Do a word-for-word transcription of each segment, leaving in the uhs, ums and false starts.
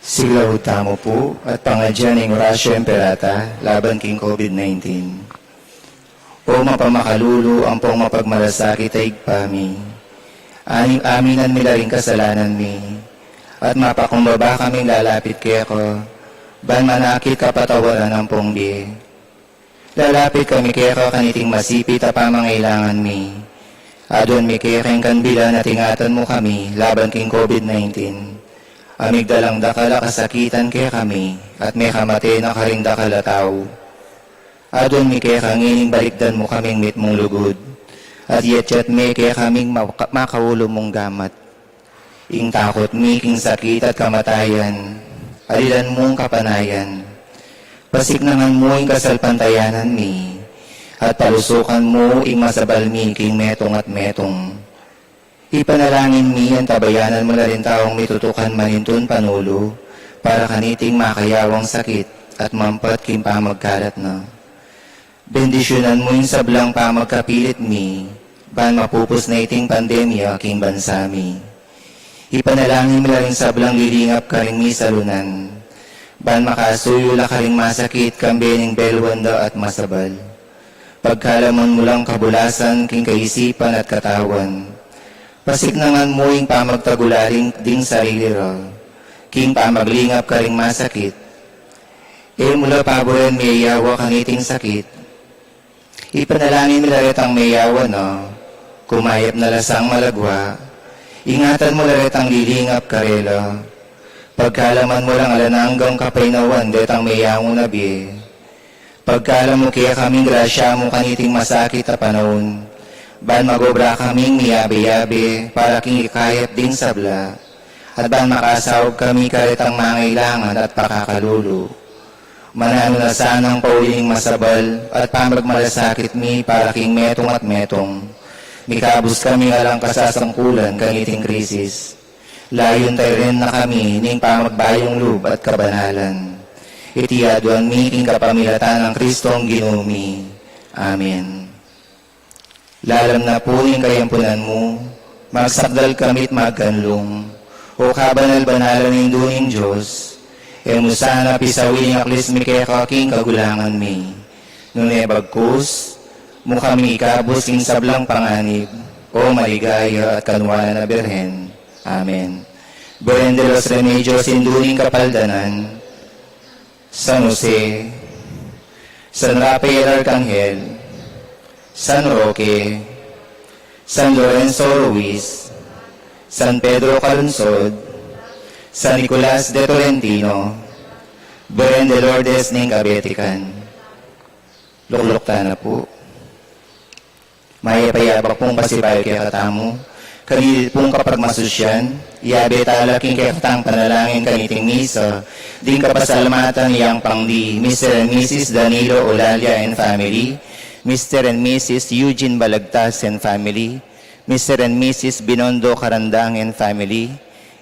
Siglaud tamu pu at pangadyan ing Oratio Imperata laban king COVID nineteen. O mapamakalulu ampong mapagmalasakit a Ibpa mi, ani-, aminan mi la ring kasalanan mi, at mapakumbaba kaming lalapit keka, ban manakit kapatawaran ampong bie. Lalapit kami keka kaniting masipit a pamangailangan mi. Aduan mi keka ing kanbilan at ingatan mu kami laban king COVID nineteen. A migdalang dakal a kasakitan kekami, at mekamate na karing dakal a tau. Aduan mi keka ngening balikdan mu kaming mitmung lugud, at yatyat me kekaming maka-, makaulu mung gamat. Ing takut mi king sakit at kamatayan, alilan mung kapanayan. Pasiknangan mu ing kasalpantayanan mi, at palusukan mu ing masabal mi king metung at metung. Ipanalangin mi antabayanan mu la ring taung mitutukan manintun panulu para kaniting makayawang sakit at mampat king pamagkalat na. Bendisyunan mu ing sablang pamagkapilit mi, ban mapupus na iting pandemya king bansa mi. Ipanalangin mi la ring sablang lilingap karing misalunan, ban makasuyu la karing masakit kambe ning belwan da at masabal. Pagkalaman mu lang kabulasan king kaisipan at katawan. Pasiknangan mu ing pamagtagulaling ding sarili ra king pamaglingap karing masakit. E mu la paburen meyawa kaniting sakit. Ipanalangin mi la retang meyawa na, kumayap na la sang malagwa. Ingatan mu la retang lilingap karela. Pagkalaman mu lang alang anggang kapaynawan detang meyangu na bie. Pagkalam mu kekaming grasya mu kaniting masakit a panaun, ban magobra kaming miyabe-yabe para king ikayap ding sabla, at ban makasaup kami karetang mangailangan at pakakalulu. Mananu na sanang pauli ning masabal at pamagmalasakit mi para king metung at metung. Mikabus kami alang kasasangkulan kaniting krisis. Layun tairen na kami ning pamagbayung lub at kabanalan. Iti aduan mi king kapamilatan nang Kristong Ginu mi. Amen. Lalam na pu ning kayampunan mu, magsakdal kami't magkanlung, O kabanal-banalan Indu ning Dios. E mu sana pisawi ing aklis mi keka king kagulangan mi, nune bagkus mu kami ikabus king sablang panganib, O maligaya at kanuanan a Birhen. Amen. Birhen de los Remedios, indu ning kapaldanan, San Jose, San Rafael Arcangel, San Roque, San Lorenzo Ruiz, San Pedro Calungsod, San Nicolas de Tolentino, Birhen de Lourdes ning Kabetikan. Lukluk tana pu. Mayap a yabak pung pasibayu kekatamu, kaniting pung kapagmasusyan, yabe tala king kekatang panalangin kaniting misa, ding kapasalamatan yang pangdi Mister and Missus Danilo Olalia and family, Mister and Missus Eugene Balagtas and family, Mister and Missus Binondo Carandang and family,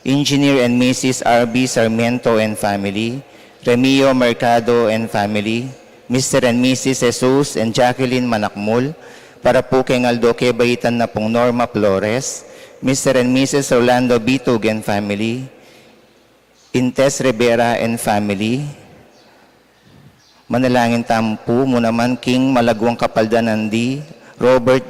Engineer and Missus R B Sarmiento and family, Remio Mercado and family, Mister and Missus Jesus and Jacqueline Manakmul, para pu keng aldo kebaitan na pung Norma Flores, Mister and Missus Rolando Bitug and family, Intes Rivera and family, manalangin tamu pu mu naman king malagwang kapaldanan di Robert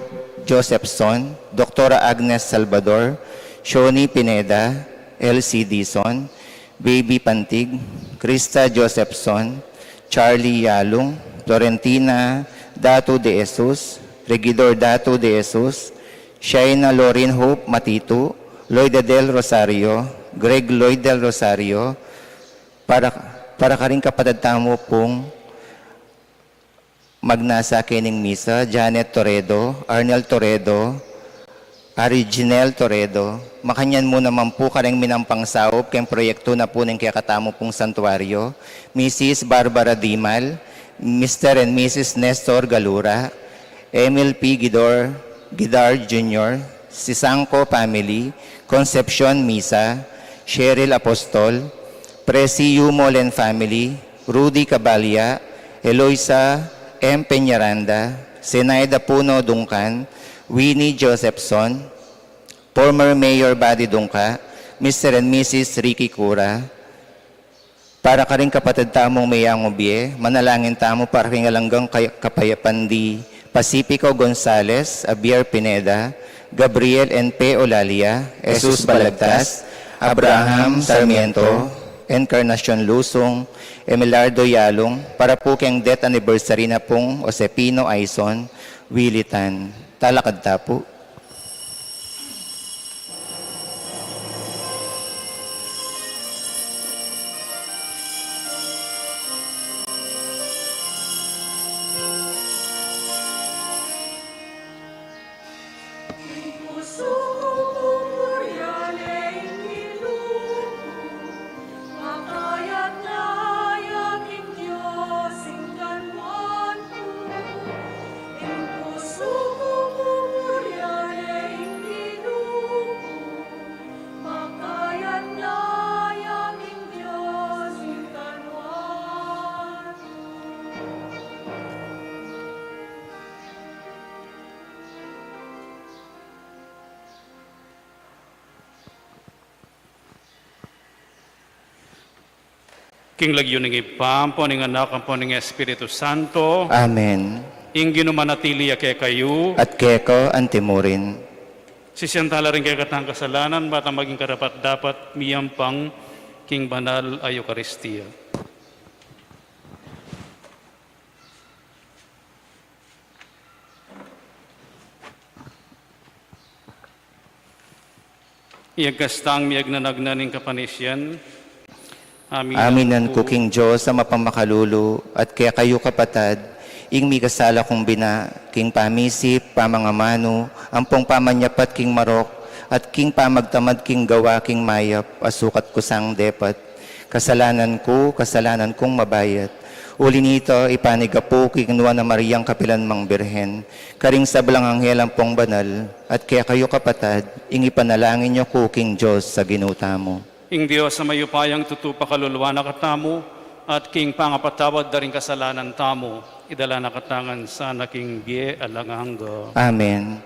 Josephson, Doktora Agnes Salvador, Shoni Pineda, Elsie Dizon, Baby Pantig, Krista Josephson, Charlie Yalung, Florentina Datu de Jesus, Regidor Datu de Jesus, Shaina Lorin Hope Matitu, Lloyd del Rosario, Greg Lloyd del Rosario, para, para karing kapatad tamu pung magnasa kening misa, Janet Toredo, Arnel Toredo, Ariginel Toredo, makanyan mu naman pu kareng minampang saup keng proyektu na pu ning kekatamu pung santuario, Missus Barbara Dimal, Mister and Missus Nestor Galura, Emil P. Gidor, Gidar Junior, Sisangco family, Concepcion Misa, Cheryl Apostol, Presi Yumol and family, Rudy Cabalia, Eloisa M. Peñaranda, Zenaida Puno Duncan, Winnie Josephson, former Mayor Buddy Dunca, Mister and Missus Ricky Cura, para karing kapatad tamung meyang ubie, manalangin tamu para king alang anggang kay-, kapayapan di Pacifico Gonzales, Javier Pineda, Gabriel and Pe Olalia, Jesus Balagtas, Abraham Sarmiento, Encarnacion Lusung, Emelardo Yalung, para pu keng death anniversary na pung Josepino Aison, Willy Tan. Talakad ta pu. King lagyu ning Ibpa, ampo ning Anak, ampo ning Espiritu Santo. Amen. Ing Ginu manatili ya kekayu. At keka antimurin. Sisian tala ring kekatang kasalanan, bang maging karapat-dapat miyampang king banal a Eukaristia. Iyagkas tang miyagnanagnan ing kapanisian. Aminan ku king Dios a mapamakalulu, at kekayu kapatad, ing mikasala kung bina, king pamisip, pamangamanu, ampong pamanyapat king marok, at king pamagtamad king gawa king mayap, a sukat ku sang depat. Kasalanan ku, kasalanan kung mabayat. Uli nita, ipanyawad ku king Nuan a Mariang kapilan mang Birhen, karing sablang anghel ampong banal, at kekayu kapatad, ing ipanalangin yu ku king Dios a Ginu tamu. Ing Dios a mayupayang tutu pakaluluan na katamu, at king pangapatawad da ring kasalanan tamu, idala na katamu ngan sana king bie alang angga. Amen.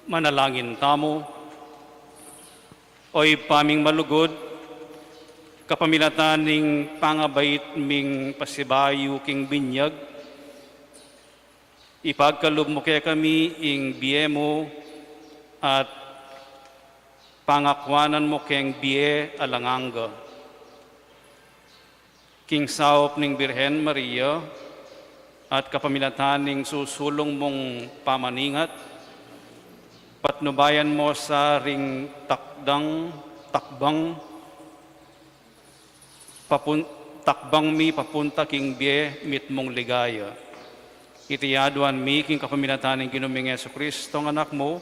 Manalangin tamu. O Ibpa ming malugud, kapamilatan ning pangabait ming pasibayu king binyag, ipagkalub mu kekami ing bie mu at pangakuanan mu keng bie alang angga. King saup ning Birhen Maria at kapamilatan ning susulung mung pamaningat, patnubayan mu sa ring takdang, takbang, papun-, takbang mi papunta king bie mitmung ligaya. Iti aduan mi king kapamilatan ning Ginu ming Jesucristo, nga Anak mu,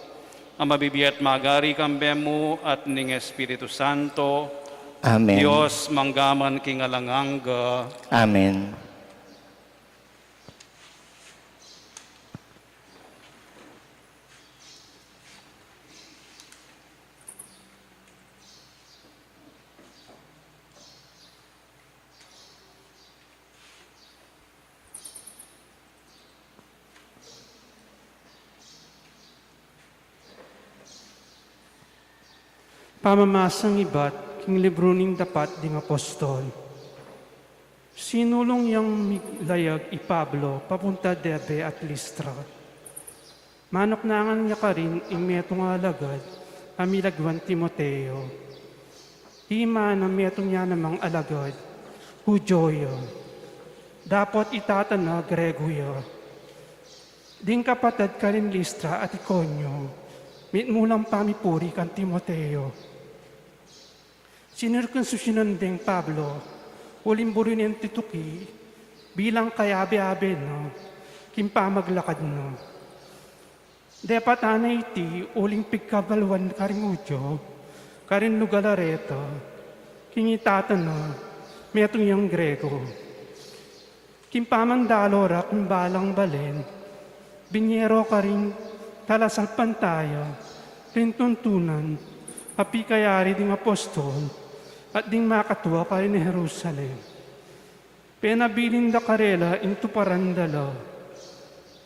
a mabibie at magari kambe mu at ning Espiritu Santo, Amen. Dios mangga man king alang angga. Amen. Pamamasang ibat king libru ning Dapat ding Apostol. Sinulung yang miglayag i Pablo papunta Derbe at Listra. Manuknangan ya karin ing metung a alagad a milagwan Timoteo. Ima na metung ya namang alagad, Judio ya. Dapot i tata na Grego ya. Ding kapatad karin Listra at Iconio, mitmu lang pamipuri kan Timoteo. Sinirkunsisyunan deng Pablo uling buri neng tutuki bilang kayabe-yabe na king pamaglakad na. Depatan na iti uling pigkabaluan karing Judio karin lugal Areta, king i tata na metung yang Grego. King pamandalo ra king balang balen, binye ro karing talasalpantaya ring tuntunan a pikayari ding apostol at ding makatua karin Jerusalem. Penabilin da karela ing tuparan da la.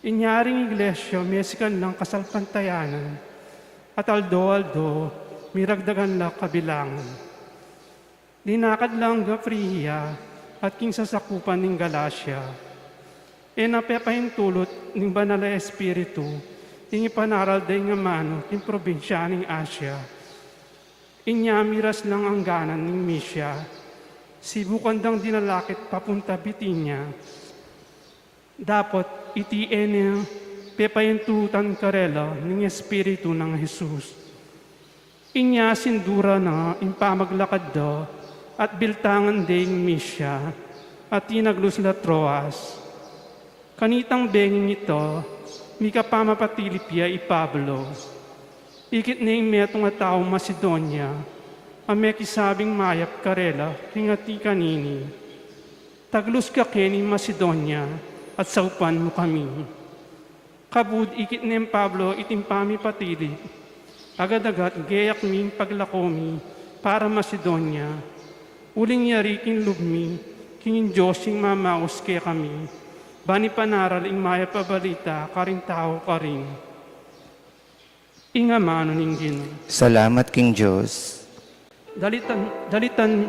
Inya ring iglesia mesikan lang kasalpantayanan at aldo-aldo miragdagan la kabilangan. Linakad la anggang Frigia at king sasakupan ning Galacia. E na pepaintulut ning Banal a Espiritu ing ipanaral da ing amanu king probinsya ning Asia. Inya miras lang angganan ning Misia, sibukan dang dinalakit papunta Bitinia. Dapot iti e ne pepaintulutan karela ning Espiritu nang Jesus. Inya sindura na ing pamaglakad da at biltangan de ing Misia at tinaglus la Troas. Kanitang benging ita, mikapamapatilip ya i Pablo. Ikit ne ing metung a taung Macedonia a mekisabing mayap karela king atin kanini. Taglus ka keni Macedonia at saupan mu kami. Kabud ikit neng Pablo iting pamipatilip, agad-agad geyak mi ing paglako mi para Macedonia. Uling yari king lub mi king ing Dios ing mamaus kekami ban ipanaral ing mayap a balita karing tau karin. Ing amanu ning Ginu. Salamat king Dios. Dalitan, dalitan.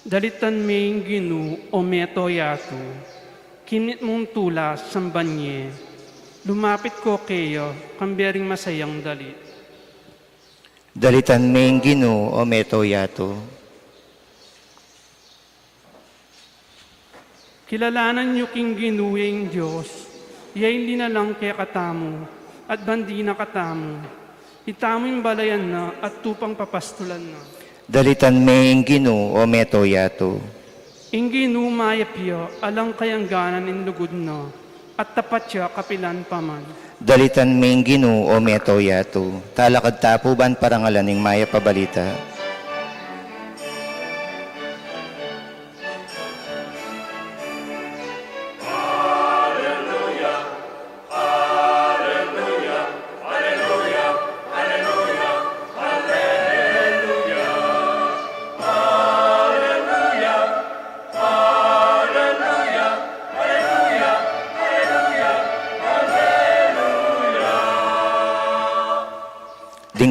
Dalitan me ing Ginu, o meto yatu, king mitmung tula samban ye, lumapit ko keya, kambe ring masayang dalit. Dalitan me ing Ginu, o meto yatu. Kilalanan yu king Ginu ya ing Dios, ya ing linalang kekatamu, at bandi na katamu. Itamu ing balayan na, at tupang papastulan na. Dalitan me ing Ginu, o meto yatu. Ing Ginu mayap ya, alang kayangganan ing lugud na, at tapat ya kapilan pa man. Dalitan me ing Ginu, o meto yatu. Talakad ta pu ban parangalan ing mayap a balita.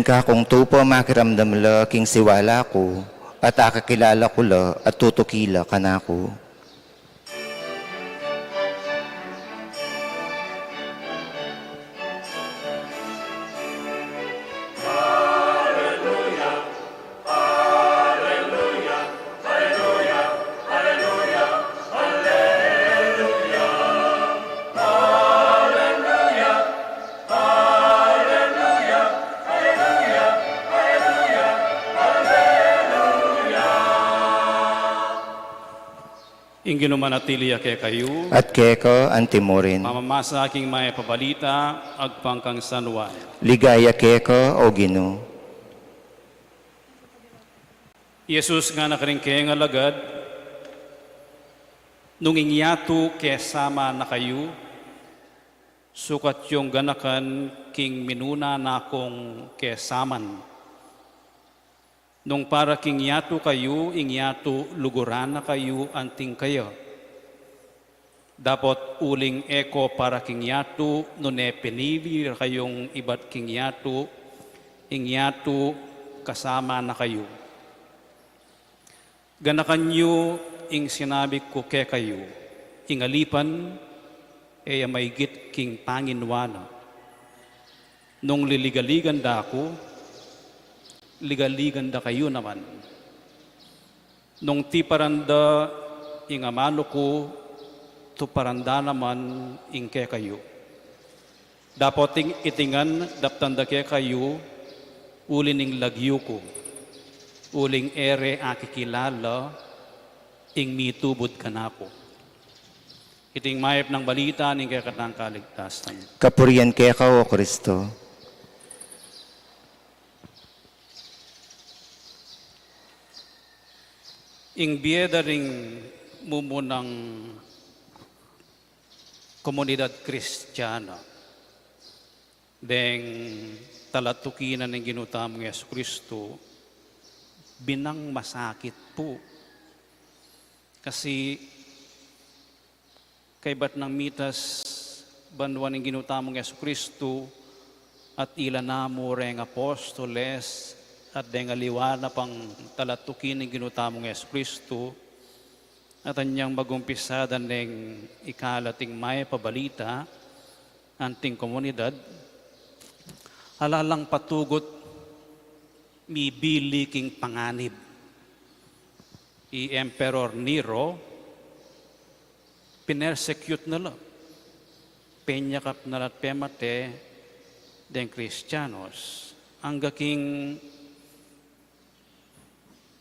Kakung tupa makiramdam la king siwala ku, at akakilala ku la at tutuki la kanaku. Ing Ginu manatili ya kekayu. At keka antimurin. Pamamasa king mayap a balita agpang kang San Juan. Ligaya keka, O Ginu. I Jesus ngana karing kayang alagad, nung ing yatu kesama na kayu, sukat yung ganakan king minuna na kung kesaman. Nung para king yatu kayu, ing yatu luguran na kayu anting kaya. Dapot uling e ko para king yatu, nune pinili ra kayung ibat king yatu, ing yatu kasama na kayu. Ganakan yu ing sinabi ku kekayu, ing alipan e ya maigit king panginwa na. Nung liligaligan da ku, ligaligan da kayu naman. Nung tiparan da ing amanu ku, tuparan da naman ing kekayu. Dapot ing iti ngan daptan da kekayu, uli ning lagyu ku, uling e re akikilala ing mitubud kanaku. Iti ing mayap a balita ning kekatang kaligtasan. Kapurian keka, O Kristo. Ing bie da ring mumunang komunidad Kristiana deng talatuki na ning Ginu tamung Jesucristo, binang masakit pu. Kasi kaybat nang mitas banua ning Ginu tamung Jesucristo, at ila na mu reng apostoles, at deng aliwa na pang talatuki ning Ginu tamung Jesucristo, at anyang magumpisa da neng ikalat ing mayap a balita anting komunidad, ala lang patugut mibili king panganib. I Emperor Nero, pinersecute na la, penyakap na la't pemate deng Kristianos, angga king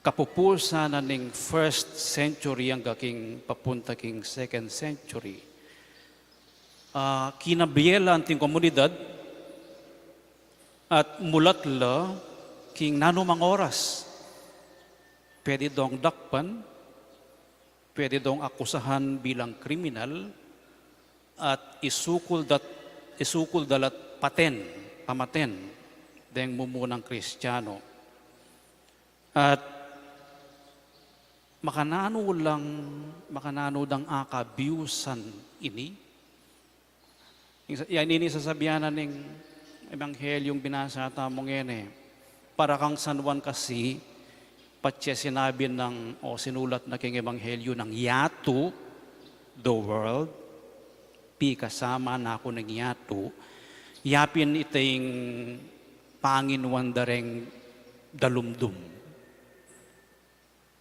kapupusan na ning first century, angga king papunta king second century. Ah, kinabie la anting komunidad at mulat la king nanumang oras pwede dong dakpan, pwede dong akusahan bilang kriminal, at isukul dat-, isukul da la't paten, pamaten deng mumunang Kristiano. At makananu lang, makananu dang akabiusan ini? Ing sa-, yan ini sasabian na ning Ebanghelyung binasa tamu ngeni. Para kang San Juan kasi, patse sinabi nang, o sinulat na king Ebanghelyu nang yatu, the world, pikasama na ku ning yatu, yapin iting panginwan da reng dalumdum.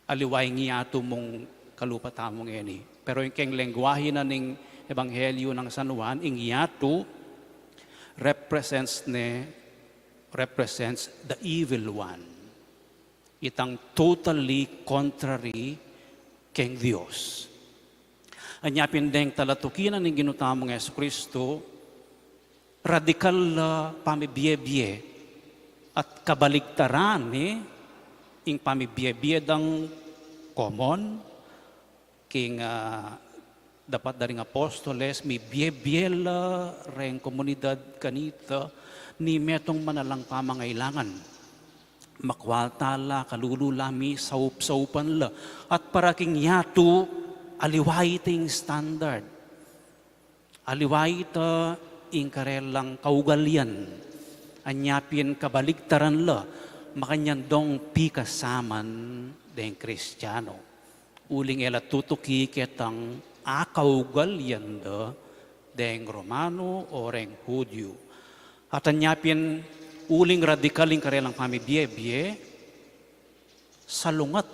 Aliwa ing yatu mung kalupa tamu ngeni. Pero ing keng lengguahe na ning Ebanghelyu nang San Juan, ing yatu represents ne, represents the evil one. Itang totally contrary keng Dios. Anya pin deng talatuki na ning Ginu tamung Jesucristo, radikal la pamibie-bie at kabaligtaran ne ing pamibie-bie dang komon king, ah, dapat da ring apostoles, mibie-bie la reng komunidad kanita ni metung man a lang pamangailangan. Makwalta la, kalulu la, misaup-saupan la. At para king yatu, aliwa ita ing standard. Aliwa ita ing karelang kaugalian. Anya pin kabaligtaran la, makanyan dong pikasaman deng Kristiano. Uling e la tutuki ketang akaugalian da deng Romano o reng Hudyu. At anya pin uling radikal ing karelang pamibie-bie, salungat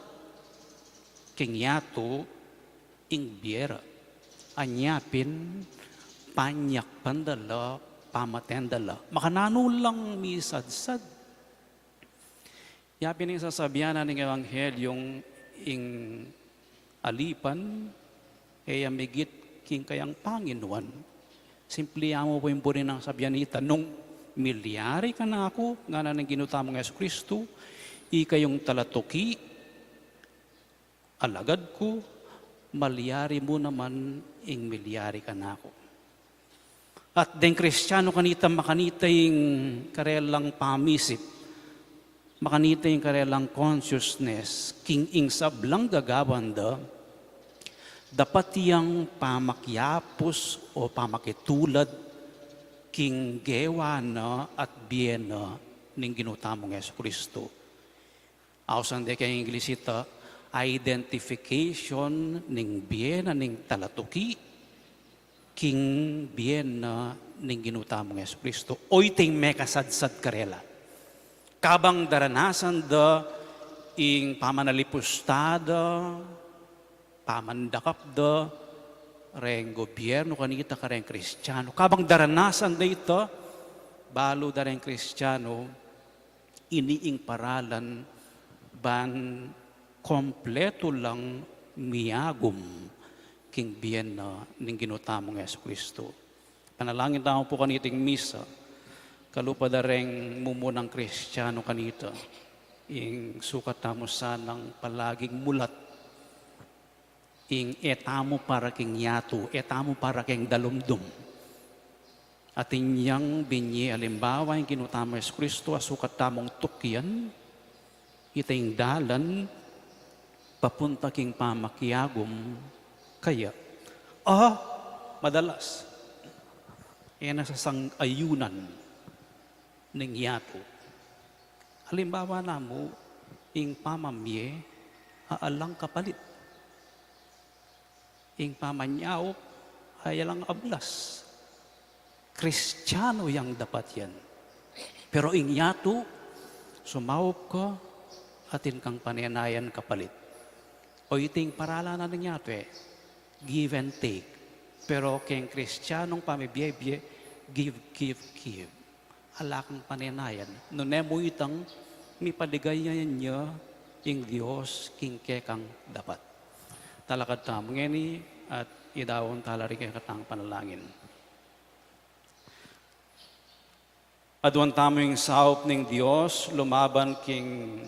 king yatu ing bie ra. Anya pin panyakpan da la, pamaten da la. Makananu lang misadsad. Ya pin ing sasabian na ning Ebanghelyo, ing alipan e ya migit king kayang panginuan. Simple ya mu pu ing buri nang sabian ita, nung milyari kanaku, ngana ning Ginu tamung Jesucristo, ika yung talatuki, alagad ku, malyari mu naman ing milyari kanaku. At deng Kristiano kanita, makanita ing karelang pamisip, makanita ing karelang consciousness, king ing sablang gagawan da, dapat yang pamakiapus o pamakitulad king gewa na at bie na ning Ginu tamung Jesucristo. Ausan de keng Inglis ita, identification ning bie na ning talatuki king bie na ning Ginu tamung Jesucristo. Oyting mekasadsad karela. Kabang daranasan da ing pamanalipusta da, pamandakap da reng gobyerno kanita kareng Kristiano. Kabang daranasan da ita, balu da reng Kristiano, ini ing paralan ban kompletu lang miagum king bie na ning Ginu tamung Jesucristo. Panalangin tamu pu kaniting misa, kalupa da reng mumunang Kristiano kanita, ing sukat tamu sanang palaging mulat, ing e tamu para king yatu, e tamu para king dalumdum. Atin yang binye alimbawa ing Ginu tamu Jesucristo a sukat tamung tukyan, ita ing dalan papunta king pamakiagum kaya. Ah, madalas, e na sasang-ayunan ning yatu. Alimbawa na mu, ing pamamie a alang kapalit. Ing pamanyaup a alang ablas. Kristiano yang dapat yan. Pero ing yatu, sumaup ka, atin kang panenayan kapalit. O iting paralan na ning yatu e, give and take. Pero keng Kristianong pamibie-bie, give, give, give. Ala kang panenayan. Nune mu itang mipaligayan ya ing Dios king kekang dapat. Talakad tamu ngeni at idaun tala ring kekatang panalangin. Aduan tamu ing saup ning Dios lumaban king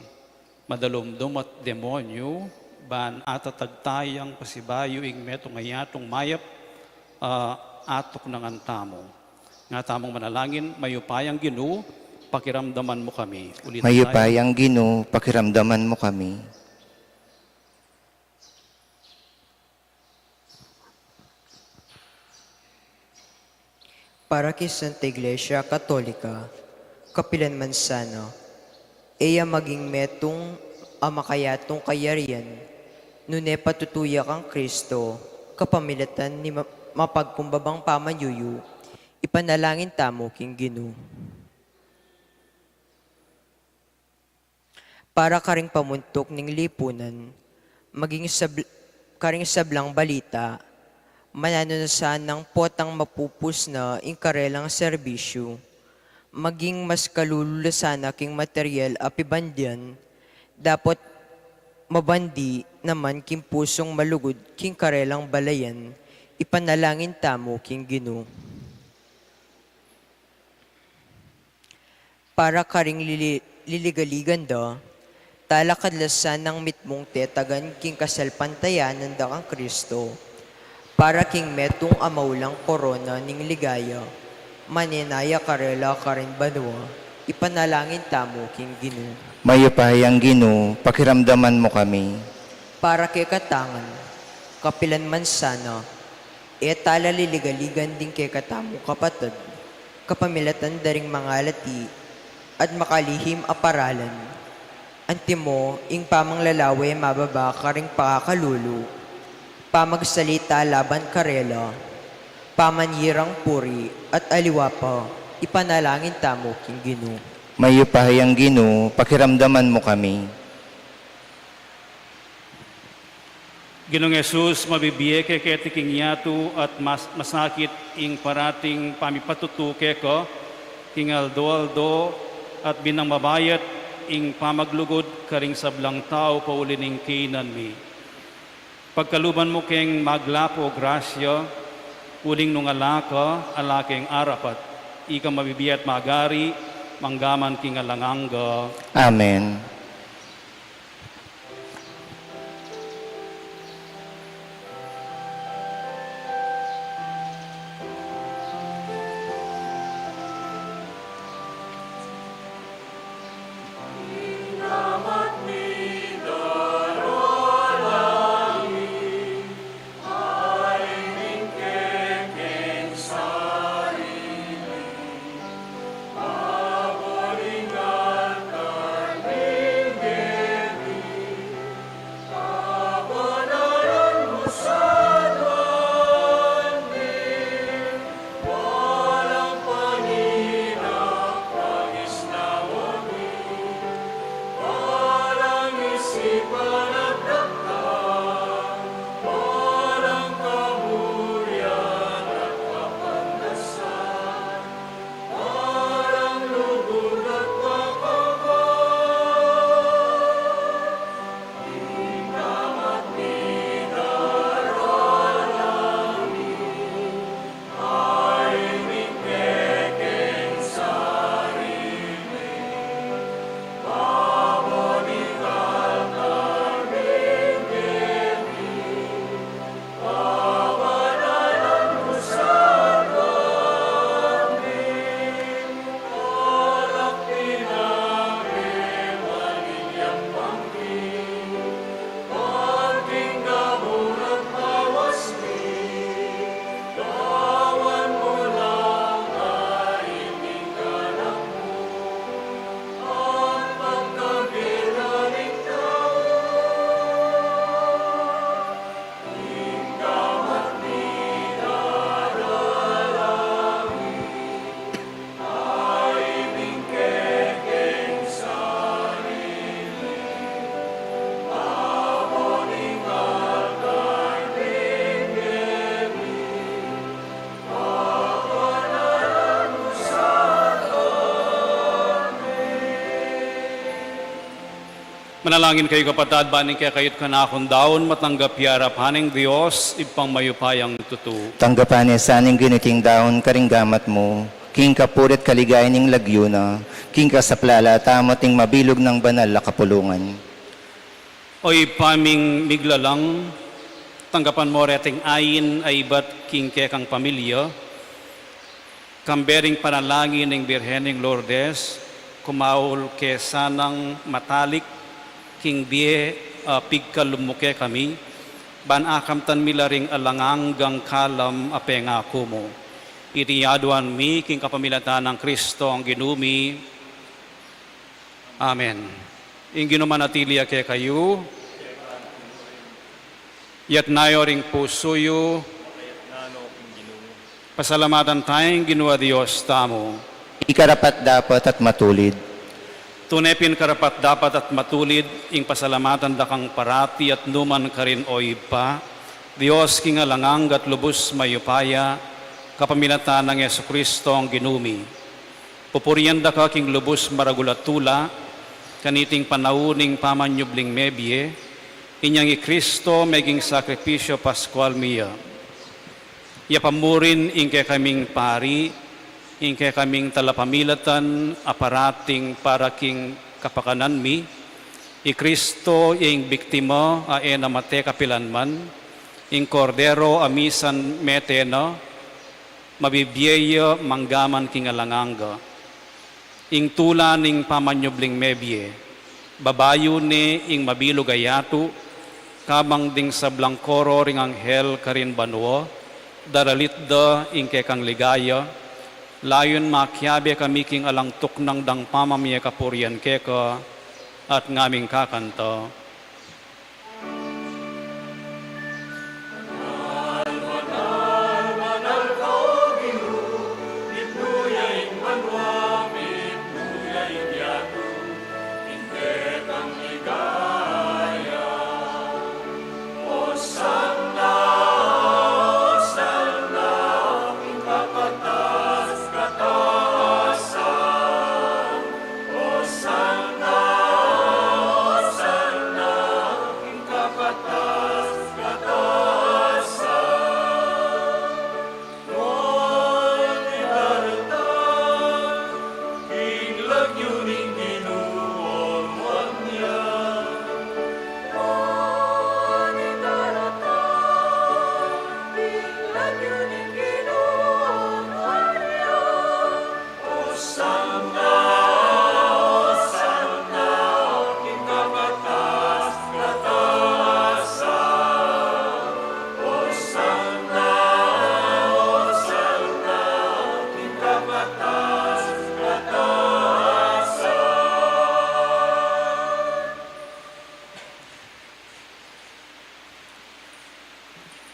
madalumdum at demonyu, ban atatag tayang pasibayu ing metung a yatung mayap a atuknangan tamu. Nga tamung manalangin, mayupayang Ginu, pakiramdaman mu kami. Ulit tayo. Mayupayang Ginu, pakiramdaman mu kami. Para king Santa Iglesia Katolika, kapilan man sana, e ya maging metung a makayatung kayarian, nune patutu ya kang Kristo, kapamilatan ning ma-, mapagkumbabang pamanyuyu, ipanalangin tamu king Ginu. Para karing pamuntuk ning lipunan, maging sabl-, karing sablang balita, mananu na sanang potang mapupus na ing karelang serbisyu, maging mas kalulu la sana king material a pibandian, dapot mabandi naman king pusung malugud king karelang balayan, ipanalangin tamu king Ginu. Para karing lili-, liligaligan da, talakad la sanang mitmung tetagan king kasalpantayanan da kang Kristo, para king metung a maulang korona ning ligaya, manenaya karela karin banua, ipanalangin tamu king Ginu. Mayupayang Ginu, pakiramdaman mu kami. Para kekatang ngan, kapilan man sana, e tala liligaligan ding kekatamung kapatad, kapamilatan da ring mangalati, at makalihim a paralan. Antimo ing pamanglalawe mababa karing pakakalulu, pamagsalita laban karela, pamanyirang puri, at aliwa pa, ipanalangin tamu king Ginu. Mayupayang Ginu, pakiramdaman mu kami. Ginung Jesus, mabibie ke keti king yatu at mas-, masakit ing parating pamipatutu keka king aldo-aldo at binang mabayat ing pamaglugud karing sablang tau pauli ning kainan mi. Pagkaluban mu keng maglapu o grasya, uling nung ala ka, ala keng arapat, ika mabibie at magari, manggaman king alang angga. Amen. Manalangin kayu, kapatad, ban ing kekayu't kanakung daun matanggap ya arapan ning Dios, Ibpang mayupayang tutu. Tanggapan ne sa ning giniting daun karing gamat mu, king kapurian at kaligayan ning lagyu na, king kasaplalan tamu at ning mabilug nang banal a kapulungan. O Ibpa ming miglalang, tanggapan mu reting ain a ibat king kekang pamilya, kambe ring panalangin ning Birhen ning Lourdes, kumaul ke sanang matalik king bie a pigkalub mu kekami, ban akamtan mi la ring alang anggang kalam a pengaku mu. Iti aduan mi king kapamilatan nang Kristong Ginu mi. Amen. Ing Ginu manatili ya kekayu. Itas yu ring pusu yu. Pasalamatan taya ing Ginu a Dios tamu. Iti karapat-dapat at matulid. Tune pin karapat-dapat at matulid ing pasalamatan da kang parati at nu man karin, O Ibpa, Dios king alang angga at lubus mayupaya, kapamilatan nang Jesucristo a Ginu mi. Pupurian da ka king lubus maragul a tula, kaniting panaun ning pamanyubling mebie, inyang i Cristo meging sakripisyu Pascual mi ya. Ya pa murin ing kekaming pari, ing kekaming talapamilatan a parating para king kapakanan mi, i Cristo ya ing biktima a e na mate kapilanman, ing Kordero a misan mete na, mabibie ya manggaman king alang angga. Ing tula ning pamanyubling mebie, babayu ne ing mabilug a yatu, kabang ding sablang koro ring anghel karin banua, daralit da ing kekang ligaya, Layun makiabe kami king alang tuknang dang pamamie kapurian keka, at ngaming kakanta.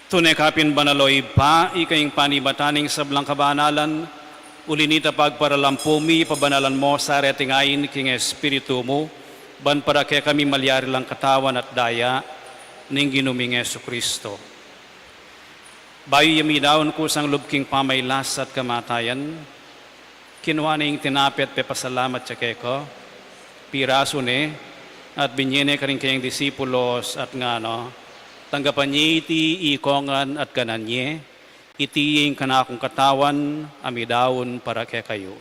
Tune ka pin banal, o Ibpa, ika ing panibatan ning sablang kabanalan, uli na nita pagparalampu mi, pabanalan mo sa reting ain king Espiritu mu, ban para kekami malyari lang katawan at daya ning Ginu ming Jesucristo. Bayu ya midaun kusang lub king pamailas at kamatayan, kinua ne ing tinape at pepasalamat ya keka, pirasu ne, at binie ne karing kayang disipulos, at ngana, tanggapan ye iti ikongan at kanan ye, iti ing kanakung katawan a midaun para kekayu.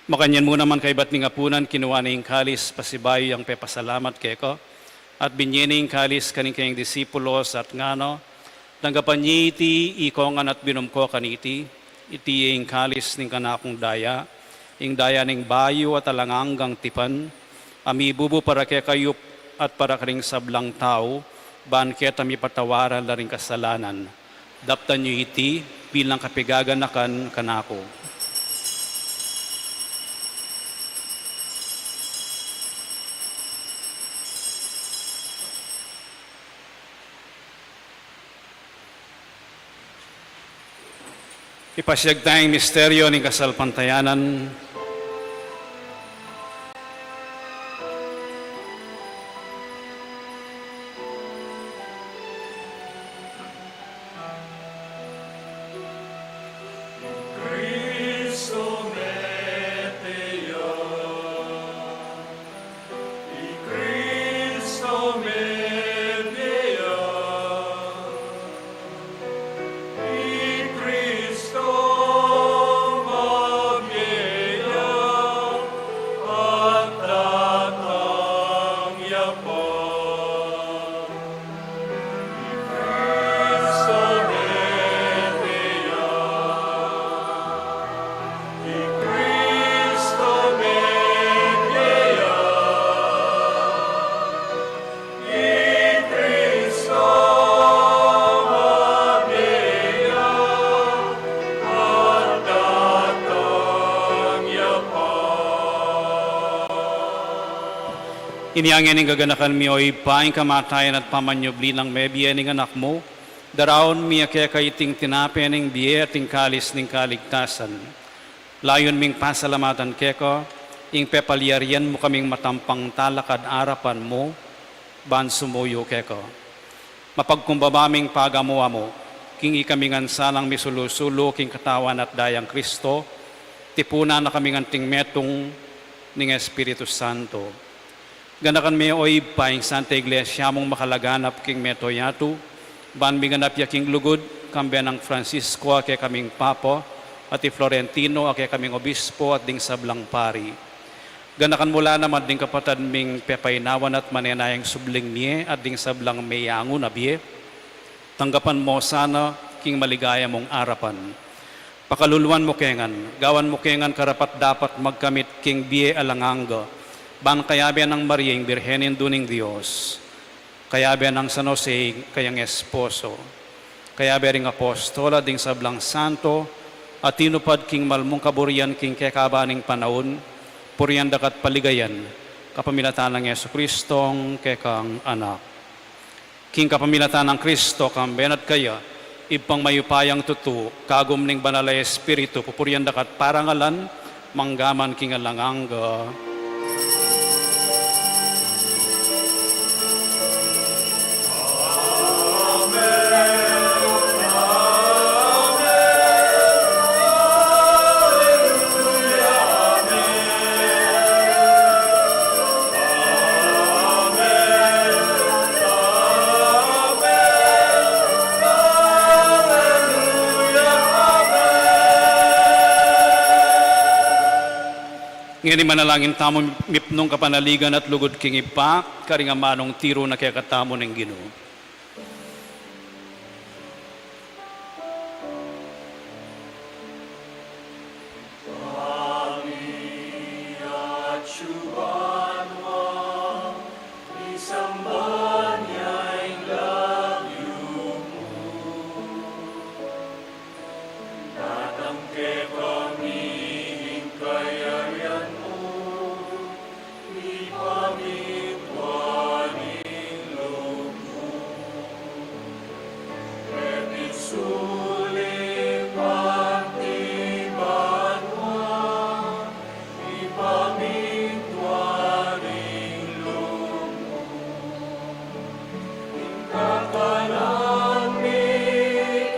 Makanyan mu naman kaybat ning apunan, kinua ne ing kalis pasibayu yang pepasalamat keka, at binie ne ing kalis karing kayang disipulos, at ngana, tanggapan ye iti ikongan at minum ko kaniti, iti ing kalis ning kanakung daya, ing daya ning bayu at alang anggang tipan, a mibubu para kekayu at para karing sablang tau, ban keta mipatawaran la ring kasalanan. Daptan yu iti bilang kapigaganakan kanaku. Ipasiag taya ing misteryu ning kasalpantayanan. Inya ngeni gaganakan mi, o Ibpa, ing kamatayan at pamanyubli nang mebie ning Anak mu, daraun mi keka iting tinape ning bie at ing kalis ning kaligtasan. Layun ming pasalamatan keka ing pepalyarian mu kaming matampang talakad arapan mu, ban sumuyu keka. Mapagkumbaba ming pagamu-amu king ikami ngan sanang misulu-sulu king katawan at dayang Kristo, tipunan na kaming anting metung ning Espiritu Santo. Ganakan me, o Ibpa, ing Santa Iglesia mung makalaganap king mabilug a yatu, ban miganap ya king lugud, kambe nang Francisco a kekaming Papa, at i Florentino a kekaming Obispo, at ding sablang pari. Ganakan mu la naman ding kapatad ming pepainawan at manenayang subling mie, at ding sablang meyangu na bie. Tanggapan mu sana king maligaya mung arapan. Pakaluluan mu ke ngan, gawan mu ke ngan karapat-dapat magkamit king bie alang angga, Ban kayabe nang Maria ing Birhen Indu ning Dios, kayabe nang San Jose kayang esposo, kayabe ring apostol at ding sablang santo, a tinupad king malmung kaburian king kekaban ning panaun, purian daka at paligayan, kapamilatan nang Jesucristong kekang Anak. King kapamilatan nang Kristo, kambe na at kaya, Ibpang mayupayang tutu, kagum ning Banal a Espiritu, pupurian daka at parangalan, mangga man king alang angga. Ngeni manalangin tamu mipnung kapanaligan at lugud king Ibpa, karing amanung tiru na kekatamu ning Ginu. Datang kekami ing kayarian mu, mipamintuan ing lub mu. Deti sulip anti banua, mipamintuan ing lub mu. Ing kakanan mi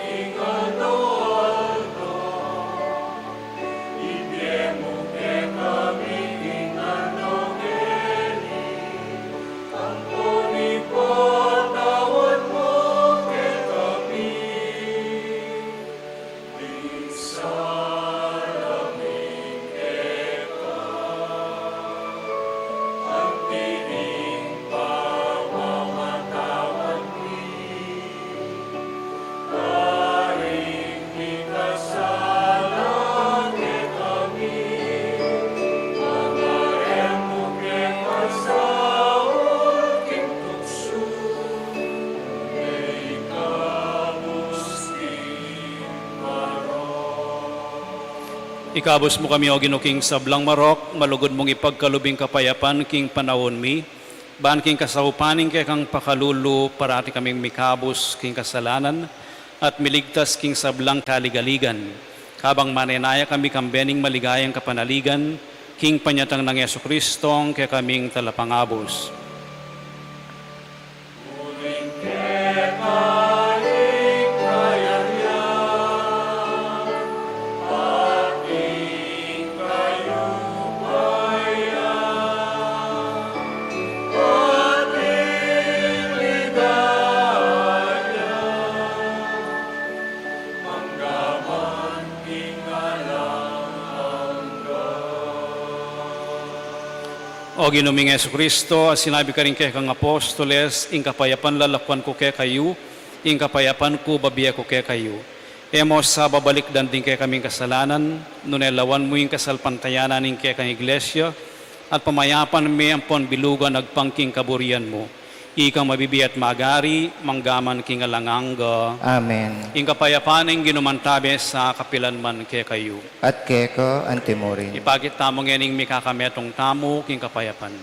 king aldo-aldo, ibie mu kekami king aldo ngeni, ampon ipatawad mu kekami ing sala mi keka, anti ing pamamatawad mi karing mikasala kekami, manga e mu ke paisaul king tuksu, nune ikabus king marok. Ikabus mu kami, O Ginu, king sablang marok, malugud mung ipagkalub ing kapayapan king panaun mi, ban king kasaupan ning kekang pakalulu, parati kaming mikabus king kasalanan, at miligtas king sablang kaligaligan. Kabang manenaya kami kambe ning maligayang kapanaligan, king panyatang nang Jesucristong kekaming Talapangabus. O Ginu ming Jesucristo, a sinabi karing kekang apostoles, ing kapayapan lalakuan ku kekayu, ing kapayapan ku babie ku kekayu. E mu sa babalikdan ding kekaming kasalanan, nune lawan mu ing kasalpantayanan ning kekang Iglesia, at pamayapan me ampon bilugan agpang king kaburian mu. Ikang mabibie at magari, mangga man king alang angga. Amen. Ing kapayapan ning Ginu mantabe sa kapilan man kekayu. At keka antimurin. Ipakit tamu ngening mikakametung tamu king kapayapan.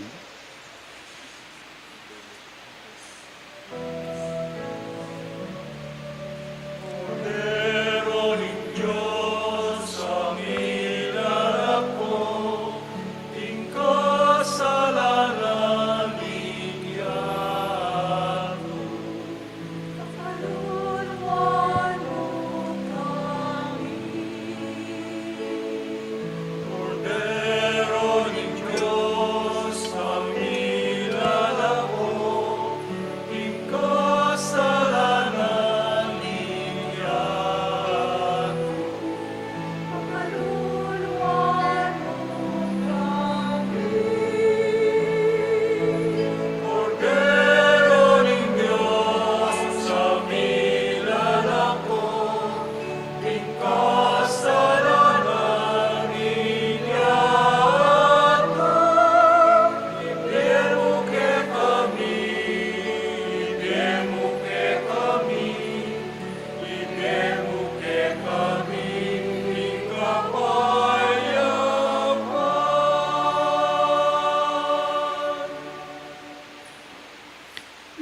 Kordero ning Dios, a milalako king kasalanan ning yatu. Pakaluluan mu kami. Kordero ning Dios, a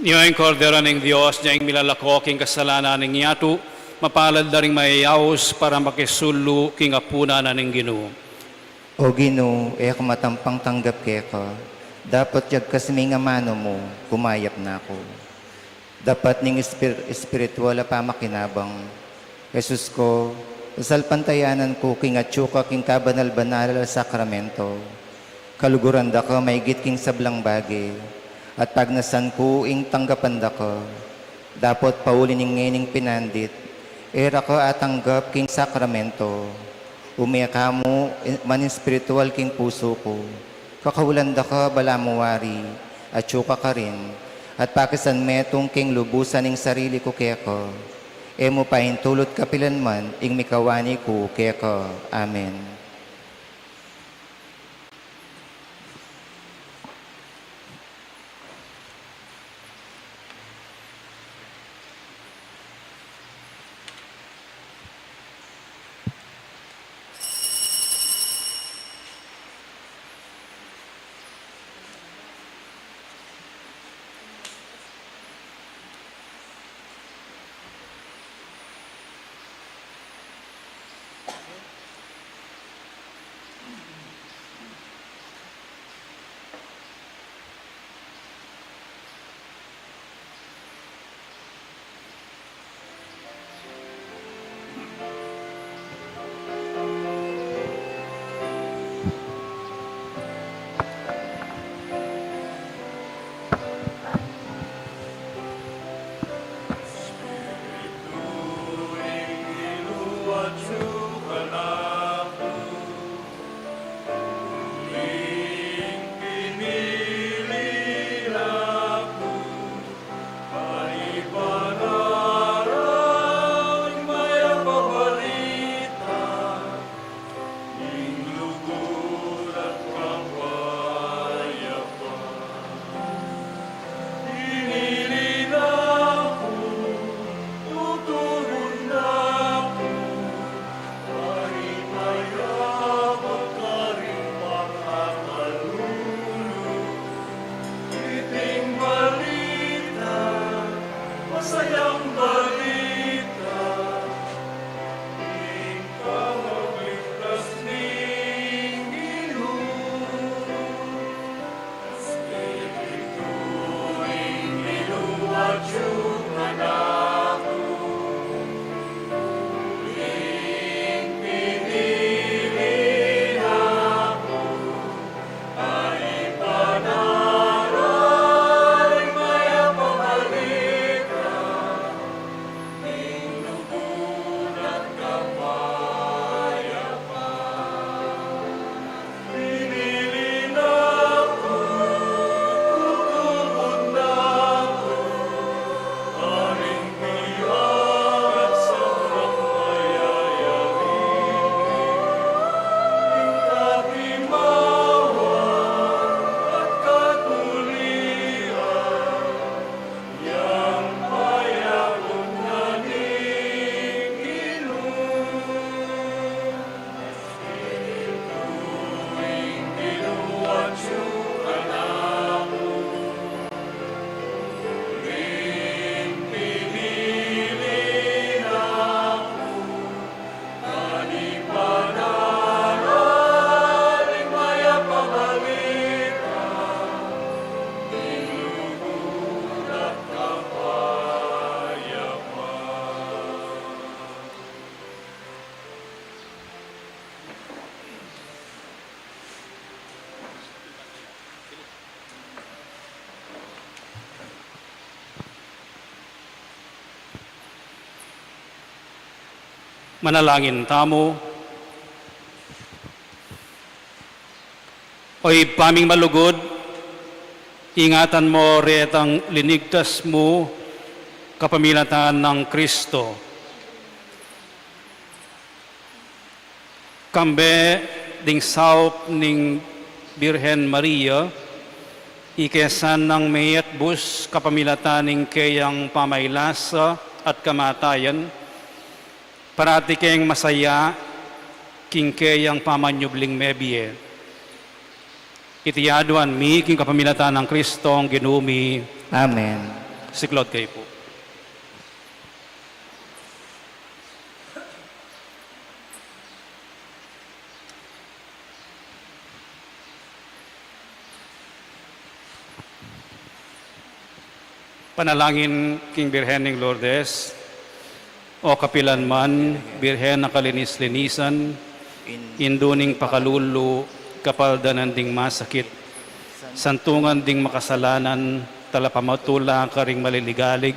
Nia ing Kordero ning Dios, nia ing milalako king kasalanan ning yatu. Mapalad la ring mayayaus para makisulu king apunan na ning Ginu. O Ginu, e ku matampang tanggap keka, dapot jagkas me ing amanu mu, kumayap na ku. Dapat ning espir-, espiritual a pamakinabang. Jesus ko, sasalpantayanan ku king atyu ka king kabanal-banal a sakramento. Kaluguran da ka maigit king sablang bage, at pagnasan ku ing tanggapan da ka. Dapot pauli ning ngening pinandit, e ra ka atanggap king sakramento. Ume ka mu man espiritual king pusu ku. Kakaulan da ka balamu wari, atyu ka karin, at pakisan metung king lubusan ing sarili ku keka. E mu paintulut kapilanman ing mikawani ku keka. Amen. Manalangin tamu. O Ibpa ming malugud, ingatan mo retang linigtas mu kapamilatan nang Kristo. Kambe ding saup ning Birhen Maria, ike sanang meyatbus kapamilatan ning keyang pamailasa at kamatayan, parati keng masaya king keyang pamanyubling mebie. Iti aduan mi king kapamilatan nang Kristong Ginu mi. Amen. Siklaud kayu pu. Panalangin king Birhen ning Lourdes. O kapilan man, Birhen a kalinis-linisan, indu ning pakalulu, kapaldanan ding masakit, santungan ding makasalanan, talapamatula karing maliligalig,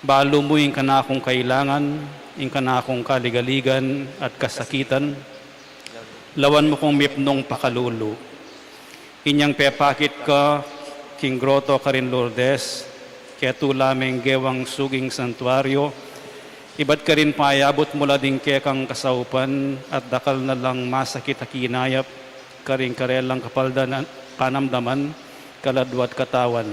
balu mu ing kanakung kailangan, ing kanakung kaligaligan at kasakitan, lawan mu kung mipnung pakalulu. Inyang pepakit ka king groto karin Lourdes, ketula meng gewang suging santuario, ibat karin payabut mu la ding kekang kasaupan at dakal na lang masakit a kinayap karing karelang kapaldanan, panamdaman, kaladwa at katawan.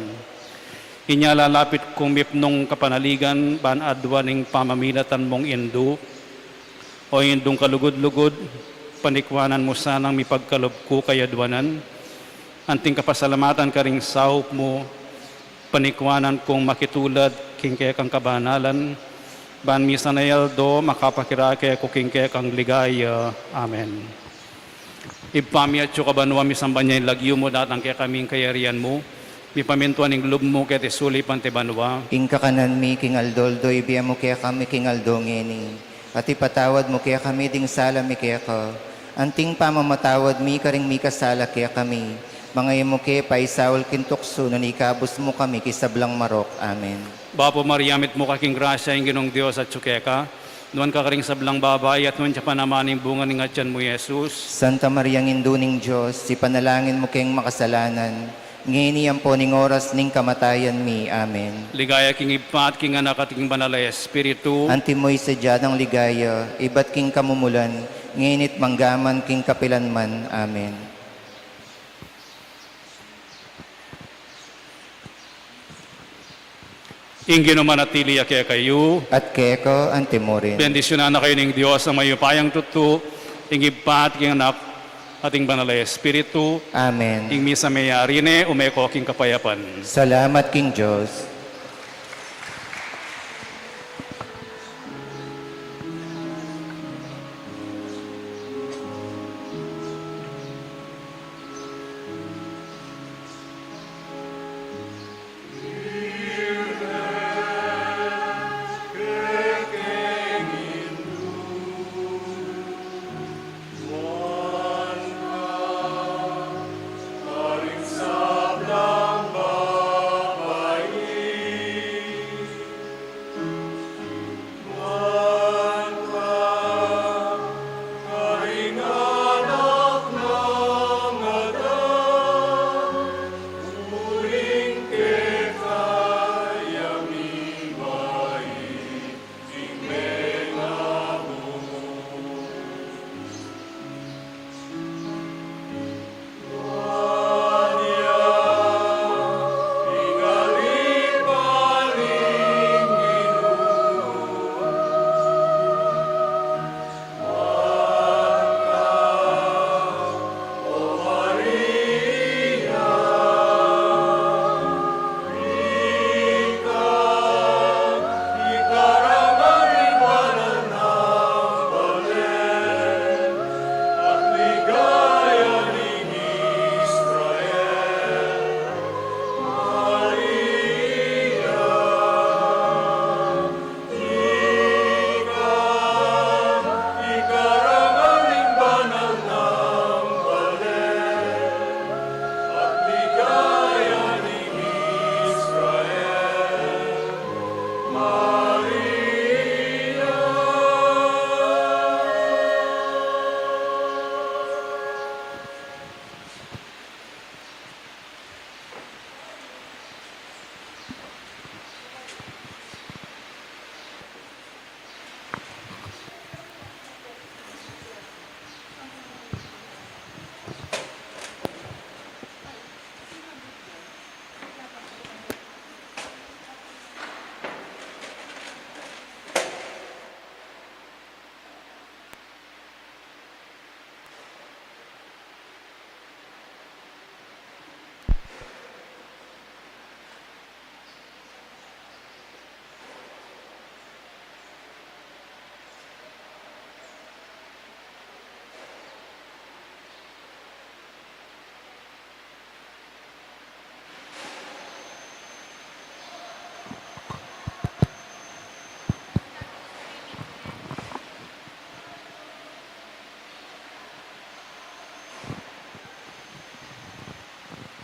Inya lalapit kung mipnung kapanaligan ban adwan ing pamaminatan mung indu, O Indung kalugud-lugud, panikwanan mu sanang mipagkalub ku kayadwanan, anting kapasalamatan karing saup mu, panikwanan kung makitulad king kekang kabanalan, ban misan a aldo makapakirake ku king kekang ligaya. Amen. Ibpa mi atsu ka banua, misamban ya ing lagyu mu, datang kekami ing kayarian mu, mipamintuan ing lub mu keti sulip anti banua. Ing kakanan mi king aldo-aldo ibie mu kekami king aldo ngeni, at ipatawad mu kekami ding sala mi keka, anting pamamatawad mi karing mikasala kekami, manga e mu ke paisaul king tuksu, nune ikabus mu kami king sablang marok. Amen. Bapu Maria, mitmu ka king grasya, ing Ginung Dios atsu keka, nuan ka karing sablang babai, at nuan ya pa naman ing bunga ning atian mu, Jesus. Santa Maria, Indu ning Dios, ipanalangin mu keng makasalanan, ngeni ampon king oras ning kamatayan mi. Amen. Ligaya king Ibpa, at king Anak, at king Banal a Espiritu. Antimo ing sadya nang ligaya, ibat king kamumulan, ngeni at mangga man king kapilan man. Amen. Ing Ginu manatili ya kekayu. At keka anti murin. Bendisyunan na kayu ning Dios a mayupayang tutu, ing Ibpa at ing Anak at ing Banal a Espiritu. Amen. Ing misa meyari ne, ume ko king kapayapan. Salamat king Dios.